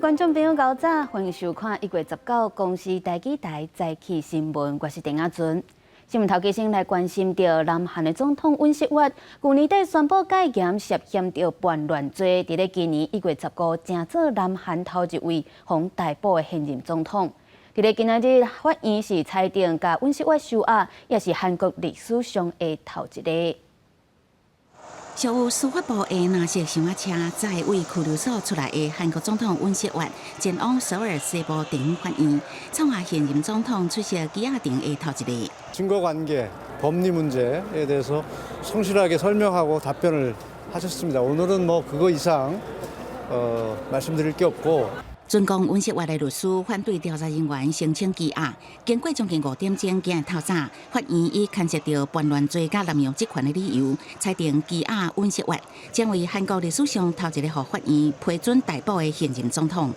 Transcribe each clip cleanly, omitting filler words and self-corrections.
觀眾朋友，𠢕早，歡迎收看1月19公視台語台早起新聞，我是鄭亞尊。新聞頭家先來關心著南韓的總統尹錫悅，舊年底宣布戒嚴涉嫌著叛亂罪，佇咧今年1月15，成做南韓頭一位予逮捕的現任總統。佇咧今仔日法院是裁定共尹錫悅收押，也是韓國歷史上的頭一例。屬有司法部的藍色箱仔車載為拘留所出來的韓國總統尹錫悅前往首爾西部地方法院，創下現任總統出席羈押庭的頭一例。 증거관계, 법리 문제에 대해서 성실하게 설명하고 답변을 하셨습니다. 오늘은 뭐 그거 이상 어, 말씀드릴 게 없고. 准講尹錫悅的律師反對調查人員申請羈押，經過將近5點鐘，今日透早，法院以牽涉著叛亂罪佮濫用職權的理由，裁定羈押尹錫悅，成為韓國歷史上頭一個予法院批准逮捕的現任總統。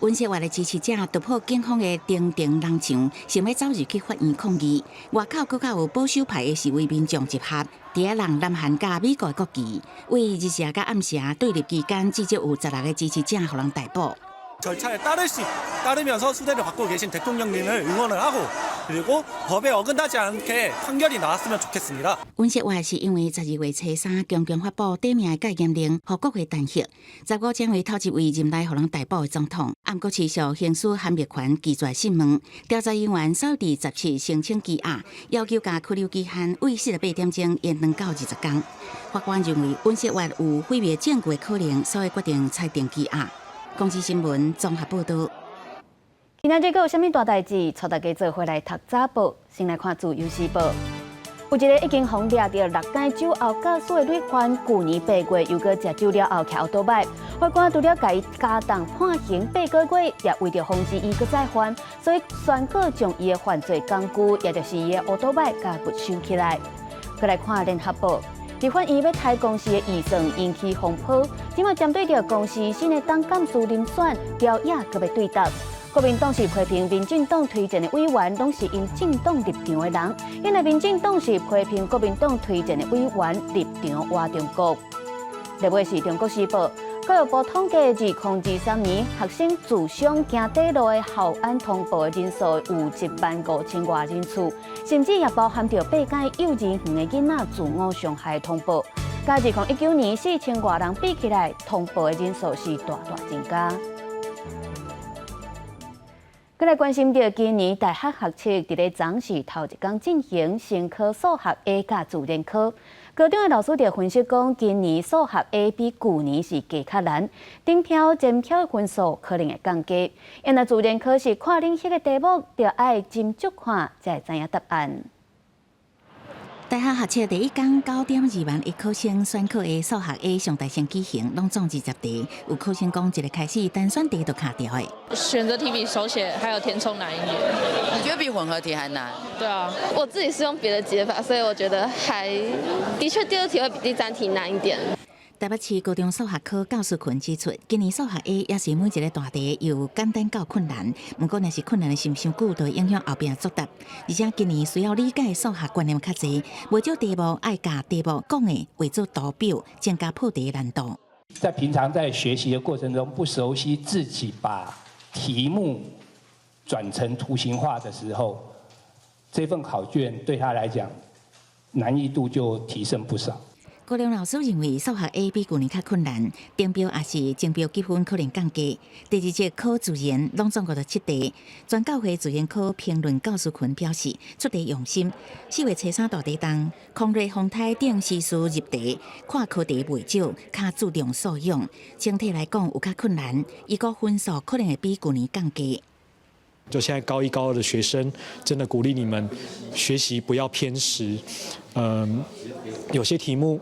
尹錫悅的支持者突破警方的重重人牆，想欲走入去法院抗議。外口閣較有保守派的示威民眾集合，佇遐弄南韓佮美國的國旗。為日時佮暗時對立期間，至少有16個支持者予人逮捕。 절차에 따를 수 따르면서 수배를 받고 계신 대통령님을 응원을 하고 그리고 법에 어긋나지 않게 판결이 나왔으면 좋겠습니다. 尹錫悅是因為12月初三強行發布短命的戒嚴令，予國會彈劾。15成為頭一位任內予人逮捕的總統，毋過持續行使函閱權拒絕訊問。調查人員首佇17申請羈押，要求共拘留期限為48點鐘延長到20工。法官認為尹錫悅有毀滅證據的可能，所以決定裁定羈押。公視新聞綜合報導。今仔日閣有啥物大代誌？帶大家做伙來讀早報。先來看《自由時報》，有一个已經予掠著六工酒後駕駛的女犯，舊年8月又閣食酒了後騎歐多擺，法官除了共伊加重判刑8個月，也為著防止伊閣再犯，所以宣告將伊的犯罪工具，也就是伊的歐多擺，共沒收起來。閣來看《聯合報》。立法院欲裁公視的預算引起風波，這馬針對著公視新的總監事人選，朝野閣欲對鬥。國民黨是批評民進黨推薦的委員攏是𪜶政黨立場的人，因為民進黨是批評國民黨推薦的委員立場倚中國。落尾是《中國時報》，教育部統計，2023年學生自傷行短路的校安通報的人數有1萬5千外人次，甚至也包含著8間幼兒園的囡仔自我傷害通報。佮2019年4千外人比起來，通報的人數是大大增加。閣來關心著今年大學學測佇咧昨是頭一工進行先考數學 A 佮自然科。高中的老師就分析講，今年數學 A 比舊年是加較難，頂標前標的分數可能會降低。因為自然科是看恁彼个題目，就愛斟酌看，才會知影答案。大學學測第一工9.2萬的考生選考的數學 A 上大先舉行，攏總20題。有考生講，一个開始單選題就卡著的。選擇題比手寫還有填充難一點。你覺得比混合題還難？對啊，我自己是用別的解法，所以我覺得還的確第二題會比第三題難一點。台北市高中數學科教師群指出，今年數學 A 也是每一个大題由簡單到困難，毋過若是困難的時間傷久，就會影響後壁作答。而且今年需要理解數學觀念較濟，袂少題目愛共題目講的畫做圖表，增加破題難度。在平常在學習的過程中，不熟悉自己把題目轉成圖形化的時候，這份考卷對他來講難易度就提升不少。高中老師認為數學 A 比舊年較困難，頂標抑是前標得分可能降低。第二節考自然，攏總57題。全教會自然科評論教師群表示出題用心。4月初三大題當，空熱風颱等時事入題，看課題袂少，較注重素養。整體來講有較困難，伊個分數可能會比舊年降低。就現在高一高二的學生，真的鼓勵你們學習不要偏食。嗯，有些題目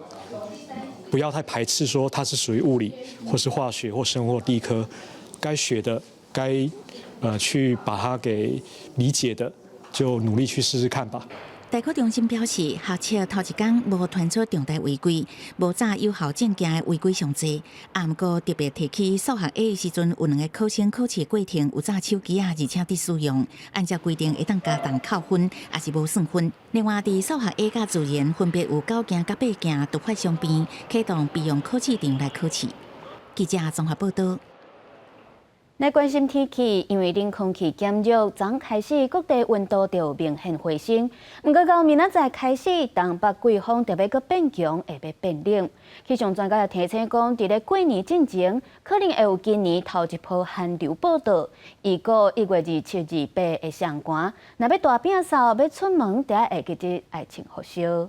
不要太排斥，說它是屬於物理或是化學或生物或地科，該學的、該去把它給理解的，就努力去試試看吧。大考中心表示，學測頭一工無傳出重大違規，無詐有效證件的違規上濟。啊，毋過特別提起數學 A 的時陣，有兩个考生考試過程有詐手機仔，而且佇使用，按照規定會當加重扣分，抑是無算分。另外，佇數學 A 佮自然分別有九件佮八件突發傷病，啟動備用考試場來考試。記者綜合報道。來關心天氣，因為冷空氣減弱，昨開始各地溫度就明顯回升。毋過到明仔載開始，東北季風特別閣變強，會欲變冷。氣象專家也提醒講，佇咧過年進前，可能會有今年頭一波寒流報到。預估1月27、28會上寒，若欲大摒掃，欲出門，著愛會記得愛穿厚衫。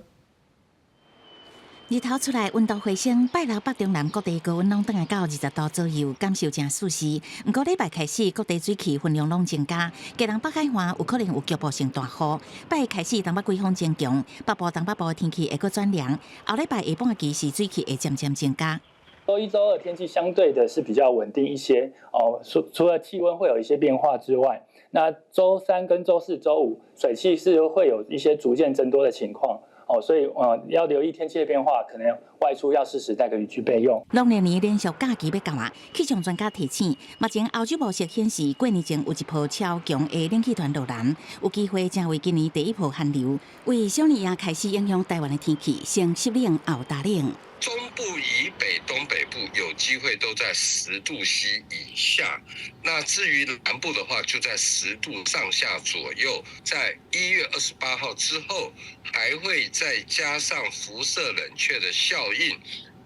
日頭出來，溫度回升，拜六北中南各地高溫攏轉來到20度左右，感受誠舒適。毋過禮拜開始，各地水汽分量攏增加，基隆北海岸有可能有局部性大雨。拜一開始，東北季風增強，北部、東北部的天氣會閣轉涼。後禮拜下半期是水汽會漸漸增加。週一、週二天氣相對的是比較穩定一些哦，除了氣溫會有一些變化之外，那週三跟週四、週五水汽是會有一些逐漸增多的情況。哦，所以要留意天氣的變化，可能外出要適時帶個雨具備用。農曆年連續假期欲到啊，氣象專家提醒，目前歐洲模式顯示過年前有一波超強的冷氣團落南，有機會成為今年第一波寒流。為小年夜開始影響台灣的天氣，先濕冷後大冷。中部以北、東北部有機會都在10度 C 以下，那至於南部的話，就在10度上下左右。在1月28號之後，還會再加上輻射冷卻的效應，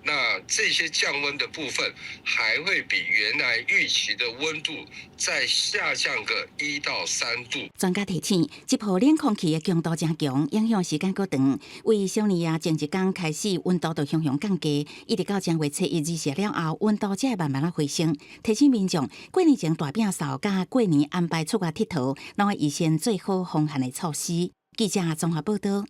那這些降溫的部分還會比原來預期的溫度再下降個1到3度。專家提醒，這波冷空氣的強度誠強，影響時間閣長。為小年夜前一工開始，溫度就雄雄降低，一直到正月初一日食了後，溫度才會慢慢仔回升。提醒民眾，過年前大摒掃佮過年安排出外𨑨迌，攏愛預先做好防寒的措施。記者綜合報道。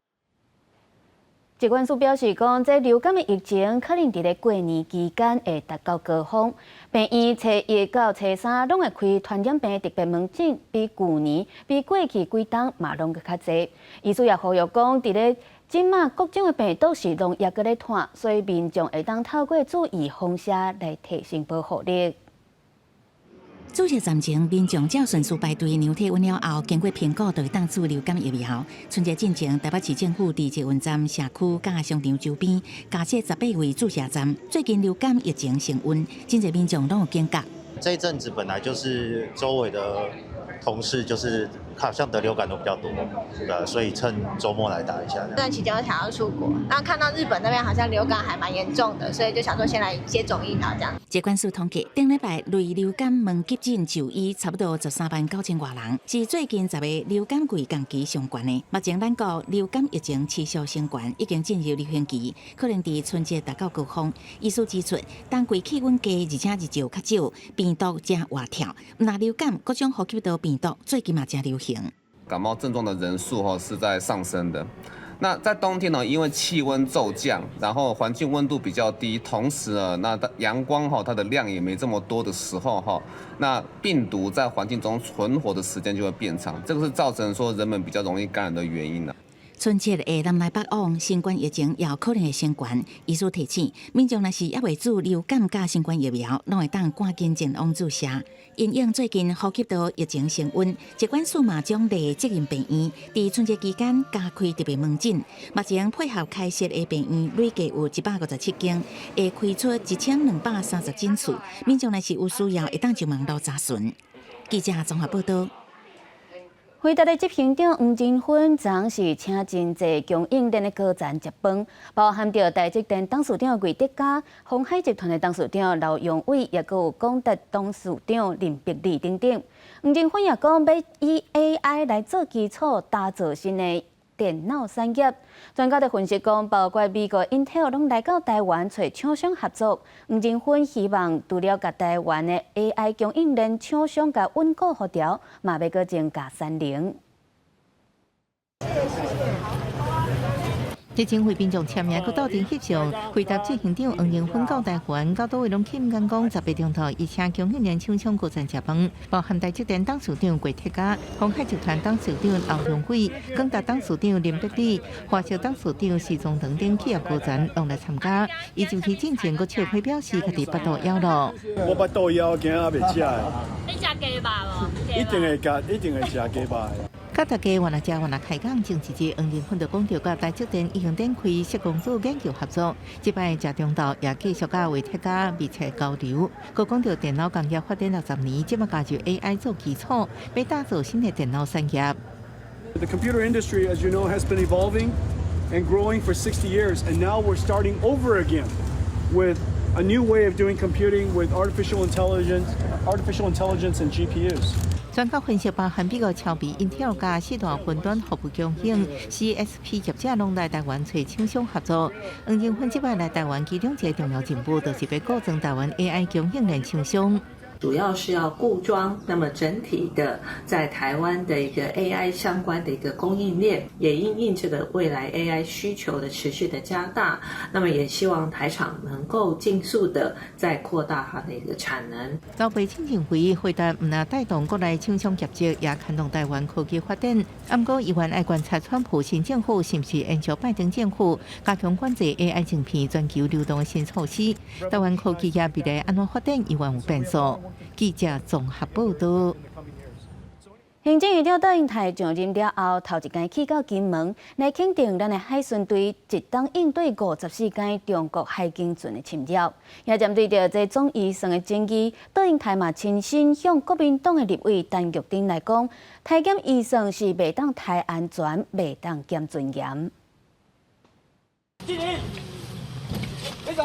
疾管署表示講，這流感的疫情可能佇咧過年期間會達到高峰。病院初一到初三攏會開傳染病特別門診，比舊年、比過去幾冬嘛攏閣較濟。醫師也呼籲講，佇咧這馬各種的病毒是攏猶閣咧傳，所以民眾會當透過注意風險來提升保護力。注射站前，民眾照順序排隊量體溫了後，經過評估就會當注流感疫苗。春節進前，台北市政府佇捷運站、社區佮商場周邊加設18位注射站。最近流感疫情升溫，真濟民眾攏有警覺。這一陣子本來就是周圍的同事，就是好像得流感都比較多，對，所以趁週末來打一下。這段期間我想要出國，那看到日本那邊好像流感還蠻嚴重的，所以就想說先來接種疫苗這樣。疾管署統計，頂禮拜類流感門急診就醫差不多13萬9千外人，是最近10个流感季同期上懸的。目前咱國流感疫情持續升懸，已經進入流行期，可能佇春節達到高峰。醫師指出，冬季氣溫低，而且日照較少，病毒誠活跳。若流感各種呼吸道病毒最近嘛誠流行。感冒症狀的人數吼是在上升的。那在冬天呢，因為氣溫驟降，然後環境溫度比較低，同時呢，那陽光哈它的量也沒這麼多的時候哈，那病毒在環境中存活的時間就會變長，這個是造成說人們比較容易感染的原因啦。春節會南來北往，新冠疫情也有可能會升懸。醫師提醒，民眾若是猶未注流感佮新冠疫苗，攏會當趕緊前往注射。因應最近呼吸道疫情升溫，疾管署嘛獎勵責任病院，佇春節期間加開特別門診。目前配合開設的病院累計有157間，會開出1230診次。民眾若是有需要，會當上網路查詢。記者綜合報道。輝達的執行長黃仁勳昨是請真濟供應鏈的高層食飯，包含著台積電董事長魏哲家、鴻海集團的董事長劉揚偉，抑閣有廣達董事長林伯利等等。黃仁勳也講，欲以 AI 來做基礎，打造新的電腦產業。專家佇分析講，包括美國 Intel 攏來到台灣揣廠商合作。黃仁勳希望除了共台灣的 AI 供應鏈廠商共穩固予牢，嘛欲閣增加產能。日前為民眾簽名閣鬥陣翕相，輝達執行長黃仁勳到台灣，到佗位攏去毋敢講18個鐘頭，伊請供應鏈廠商高層食飯，包含台積電董事長郭哲嘉、鴻海集團董事長歐陽偉、廣達董事長林伯理、華碩董事長施宗棠等企業高層攏來參加。伊就去進前閣笑批表示，家己腹肚枵咯。我腹肚枵，今仔袂食。你食雞肉無？一定會食，一定會食雞肉。佮大家原來食原來開講，前一日黃仁勳就講著佮台積電已經展開設公司研究合作，這擺食中晝也繼續佮魏哲家密切交流。閣講著電腦工業發展60年，這馬加入 AI 做基礎，欲打造新的電腦產業。 The computer industry, as you know, has been evolving and growing for 60 years, and now we're starting over again with a new way of doing computing with artificial intelligence and GPUs. 專家分析，包含美國超微、英特爾佮四大雲端服務供應 CSP 業者，攏來台灣揣廠商合作。黃仁勳這擺來台灣，其中一个重要任務，就是欲固裝台灣 AI 供應鏈廠商。主要是要固裝，那麼整體的在台灣的一個 AI 相關的一個供應鏈，也因應這個未來 AI 需求的持續的加大，那麼也希望台廠能夠盡速的再擴大它的一個產能。老闆請認為，輝達毋但帶動國內廠商業績，也牽動台灣科技發展。毋過，猶原愛觀察川普新政府是毋是延續拜登政府加強管制 AI 晶片全球流動的新措施。台灣科技業未來按怎發展，猶原有變數。記者綜合報道。行政院長卓榮泰上任了後，頭一工去到金門來肯定咱的海巡隊一冬應對54工中國海警船的侵擾。也針對著這總預算的爭議，卓榮泰嘛親身向國民黨的立委陳玉珍來講，削減預算是袂當刣安全，袂當減尊嚴。進行，你走。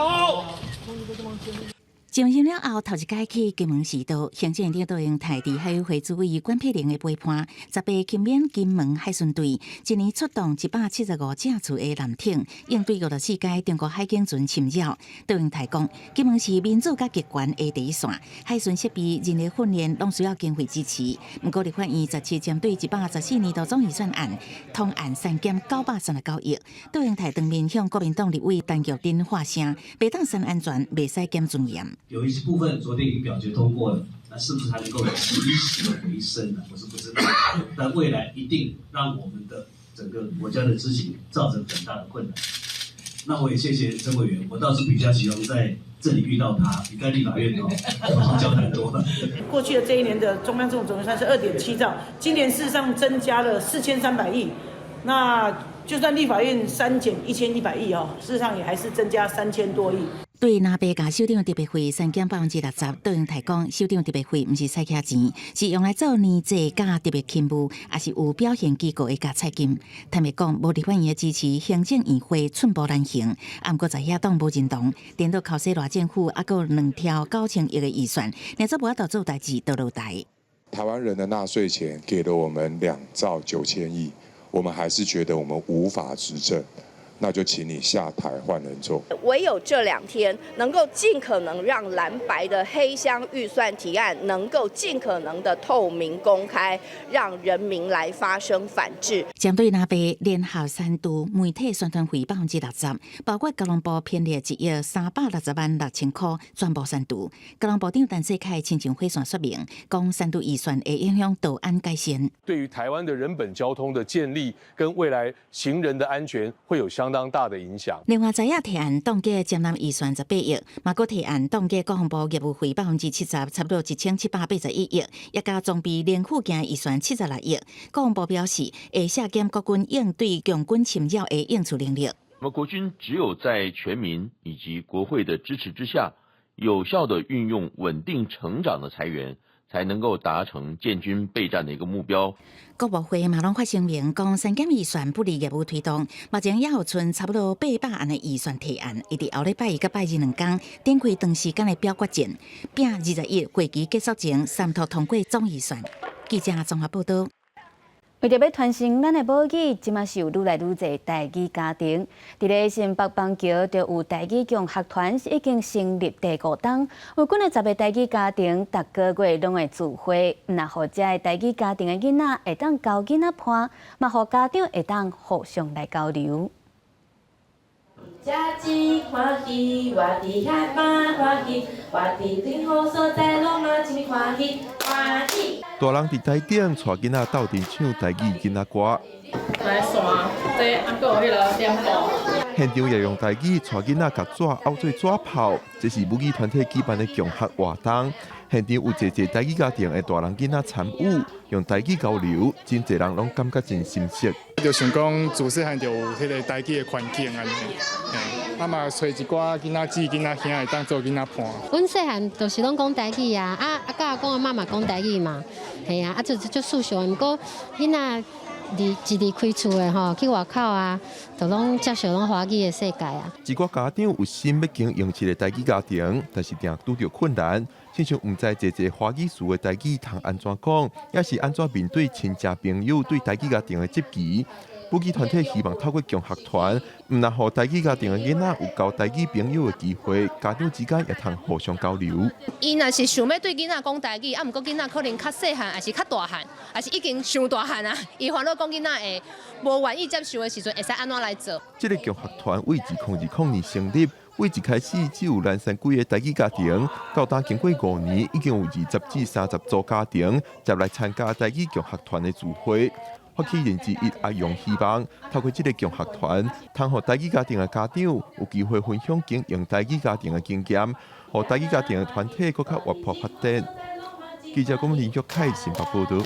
上任了後，頭一擺去金門視導，行政院長卓榮泰佇海委會主委管碧玲的陪伴，18勤勉金門海巡隊，一年出動175架次的艦艇，應對54工中國海警船侵擾。卓榮泰講，金門是民主佮極權的第一線，海巡設備、人力訓練攏需要經費支持。毋過立法院17針對114年度總預算案，通案刪減939億。卓榮泰當面向國民黨立委陳玉珍發聲，袂當刪安全，袂使減尊嚴。有一部分昨天已經表決通過了，那是不是還能夠及時的回升呢？我是不知道。但未來一定讓我們的整個國家的執行造成很大的困難。那我也謝謝陳委員，我倒是比較喜歡在這裡遇到他，比在立法院哦，交談多了。過去的這一年的中央政府總預算是2.7兆，今年事實上增加了4300億。那就算立法院刪減1100億哦，事實上也還是增加3000多億。對藍白共首長特別費刪減60%，卓榮泰講，首長特別費毋是使遐錢，是用來做年祭佮特別勤務，抑是有表現機構的加菜金。坦白講，無立法院的支持，行政院會寸步難行。毋過在野黨無認同，顛倒剾洗賴政府，猶閣有2兆9000億的預算，若做無法度做代誌，就落台。台灣人的納稅錢給了我們2兆9千億，我們還是覺得我們無法執政。那就請你下台換人做。唯有這兩天能夠盡可能讓藍白的黑箱預算提案能夠盡可能的透明公開，讓人民來發聲反制。針對藍白聯合刪除媒體宣傳費60%，包括交通部編列1億360萬6千塊全部刪除。交通部長陳世凱親情回線說明，講刪除預算會影響道安改善。對於台灣的人本交通的建立跟未來行人的安全會有相當大的影響。另外，在野提案凍結占南預算18億，嘛閣提案凍結國防部業務費70%，差不多1781億，也加裝備零附件預算76億。國防部表示，會削減國軍應對共軍侵擾的應處能力。我們國軍只有在全民以及國會的支持之下，有效地運用穩定成長的財源，才能夠達成建軍備戰的一個目標。國務會嘛攏發聲明講，刪減預算不利業務推動。目前也有賰差不多800案的預算提案，會佇後禮拜一佮拜二兩工展開長時間的表決戰，拼21會期結束前三讀通過總預算。記者綜合報道。為著欲傳承咱的母語，這馬是有愈來愈濟台語家庭。佇咧新北板橋就有台語共學團，已經成立第五冬。有幾若十个台語家庭，逐个月攏會聚會，毋但予遮个台語家庭的囡仔會當交囡仔伴，嘛予家長會當互相來交流。食真歡喜，我佇遐嘛歡喜，我佇任何所在攏嘛真歡喜，歡喜。大人佇台頂帶囡仔鬥陣唱台語囡仔歌。來山，這啊，閣有彼个點布。現場也用台語帶囡仔共紙拗做紙炮，這是母語團體舉辦的共學活動。現場有濟濟台語家庭的大人囡仔參與，用台語交流，真濟人攏感覺真心適。就想講自細漢就有彼个台語的環境按呢，啊嘛揣一寡囡仔姊、囡仔兄會當做囡仔伴。阮細漢就是攏講台語啊，啊啊佮阿公阿嬤嘛講台語嘛，嘿啊，啊就足舒適。毋過囡仔離一離開厝的吼，去外口啊，就攏接受攏華語的世界啊。一寡家長有心欲經營一个台語家庭，但是定拄著困難，親像毋知濟濟華語詞的台語通按怎講，抑是按怎面對親戚朋友對台語家庭的質疑。母語團體希望透過共學團，毋但予台語家庭的囡仔有交台語朋友的機會，家長之間也通互相交流。伊若是想欲對囡仔講台語，啊，毋過囡仔可能較細漢，抑是較大漢，抑是已經傷大漢啊，伊煩惱講囡仔會無願意接受的時陣，會使按怎來做？這个共學團為2020年成立，對一開始只有南山幾个台語家庭，到今經過5年，已經有20至30組家庭入來參加台語共學團的聚會。發起人之一阿勇希望透過這个共學團，通予台語家庭的家長有機會分享經營台語家庭的經驗，予台語家庭的團體閣較活潑發展。記者龔林玉凱新北報導。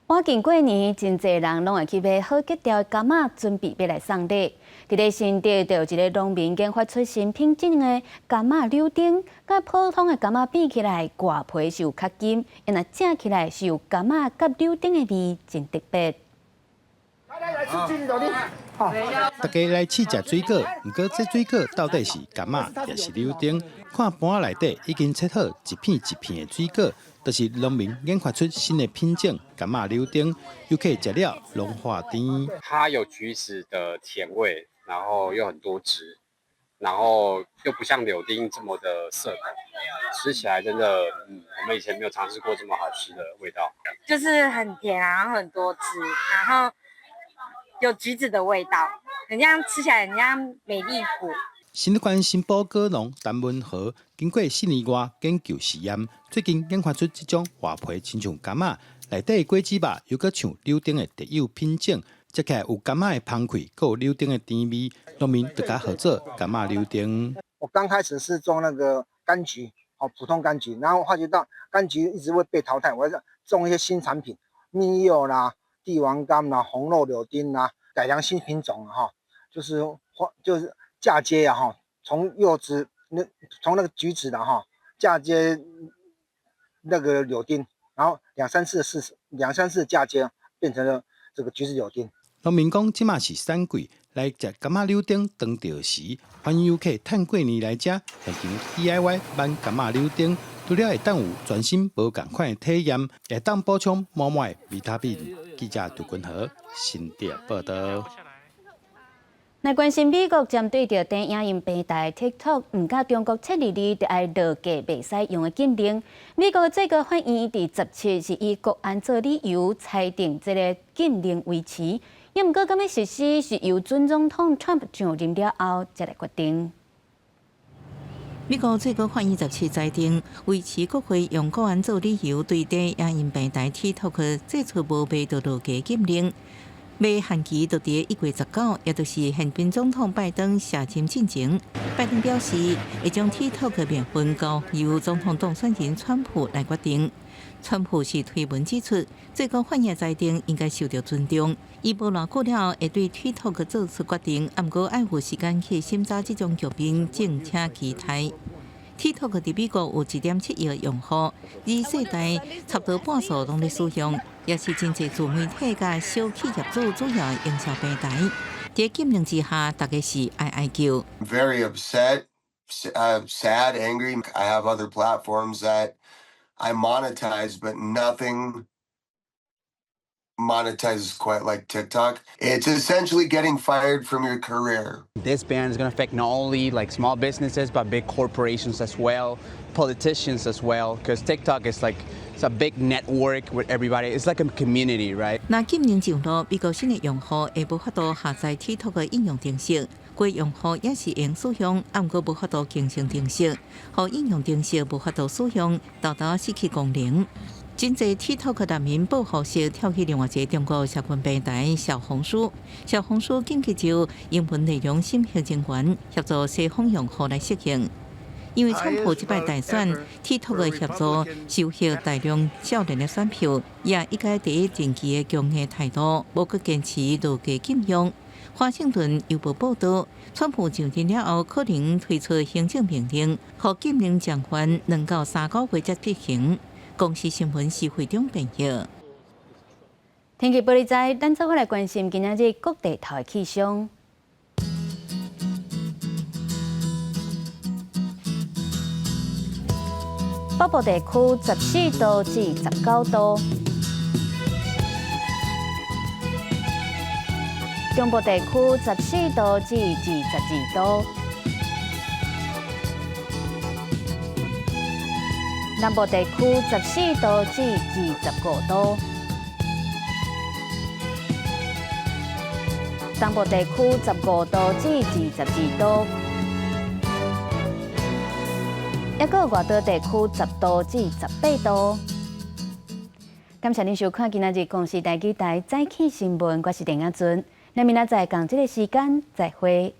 倚近過年，真濟人攏會去買好格調的柑仔，準備欲來送禮。佇咧新竹，就有一个農民研發出新品種的柑仔柳丁，佮普通的柑仔比起來，外皮是有較金，若食起來是有柑仔佮柳丁的味，真特別。來來來，吃橘子大家來試食水果，毋過這水果到底是柑仔，抑是柳丁？看盤仔內底已經切好一片一片的水果，就是農民研發出新的品種柑仔柳丁，遊客食了攏發甜。它有橘子的甜味，然後又很多汁，然後又不像柳丁這麼的澀口，吃起來真的，我們以前沒有嘗試過這麼好吃的味道。就是很甜，然後很多汁，然後有橘子的味道，很像吃起來很像美麗果。新竹新埔果農陳文和經過4年外研究試驗，最近研發出這種外皮親像柑仔，內底果子肉又閣像柳丁的特有品種，食起來有柑仔的香氣，閣有柳丁的甜味，農民就共號做柑仔柳丁。我剛開始是種那個柑橘，哦，普通柑橘，然後發覺到柑橘一直會被淘汰，我要種一些新產品，蜜柚啦、帝王柑啦、紅肉柳丁啦，改良新品種哈，就是就是嫁接啊哈，從柚子那從那個橘子的哈嫁接那個柳丁，然後兩三次試兩三次嫁接變成了這個橘子柳丁。農民講，這馬是產季，來食柑仔柳丁當著時，歡迎遊客趁過年來遮現場 DIY 挽柑仔柳丁，除了會當有全新無仝款的體驗，會當補充滿滿的維他命。記者杜君和新竹報導。來關心美國針對著短影音平台 TikTok，毋佮中國切入去，就愛落架袂使用的禁令。美國最高法院佇17是以國安做理由，裁定這个禁令維持。也毋過，敢欲實施是由準總統川普上任了後才來決定。美國最高法院17裁定維持國會用國安做理由，對短影音平台 TikTok 祭出無賣就落架禁令。欲限期就佇1月19，也就是現任總統拜登卸任進前。拜登表示，會將 TikTok 命運交由總統當選人川普來決定。川普是推文指出，最高法院裁定應該受到尊重。伊無偌久了後會對 TikTok 做出決定，毋過愛有時間去審查這種局面，敬請期待。TikTok 佇美國有1.7億用戶，二世代差不多半數攏咧使用，也是真濟自媒體佮小企業主主要營銷平台。佇禁令之下，大家是哀哀叫。 Very upset, sad, angry. I have other platforms that I monetize, but nothing monetizes quite like TikTok. It's essentially getting fired from your career. This ban is going to affect not only like small businesses but big corporations as well, politicians as well, because TikTok is like it's a big network with everybody. It's like a community, right? 若禁令上路，美國新的用戶會無法度下載 TikTok 的應用程式。規用戶也是會用使用，毋過無法度更新程式，予應用程式無法度使用，沓沓失去功能。真濟 TikTok 難民報復式跳去另外一个中國社群平台小紅書，小紅書緊急就英文內容審核人員協助西方用戶來適應。因為川普這擺大選，TikTok 的協助收穫大量少年的選票，也一改第一任期的強硬態度，無閣堅持落價禁用。華盛頓郵報報導，川普上任了後，可能推出行政命令，予禁令暫緩2到3個月才執行。公視新聞施惠中編譯。天氣報你知，咱做伙來關心今仔日各地頭的氣象。北部地區14度至19度，中部地區14度至22度，南部地區14度至25度，東部地區15度至22度。抑閣外島地區10度至18度。感謝您收看今仔日公視台語台早起新聞，我是鄭亞尊。咱明仔載仝這个時間再會。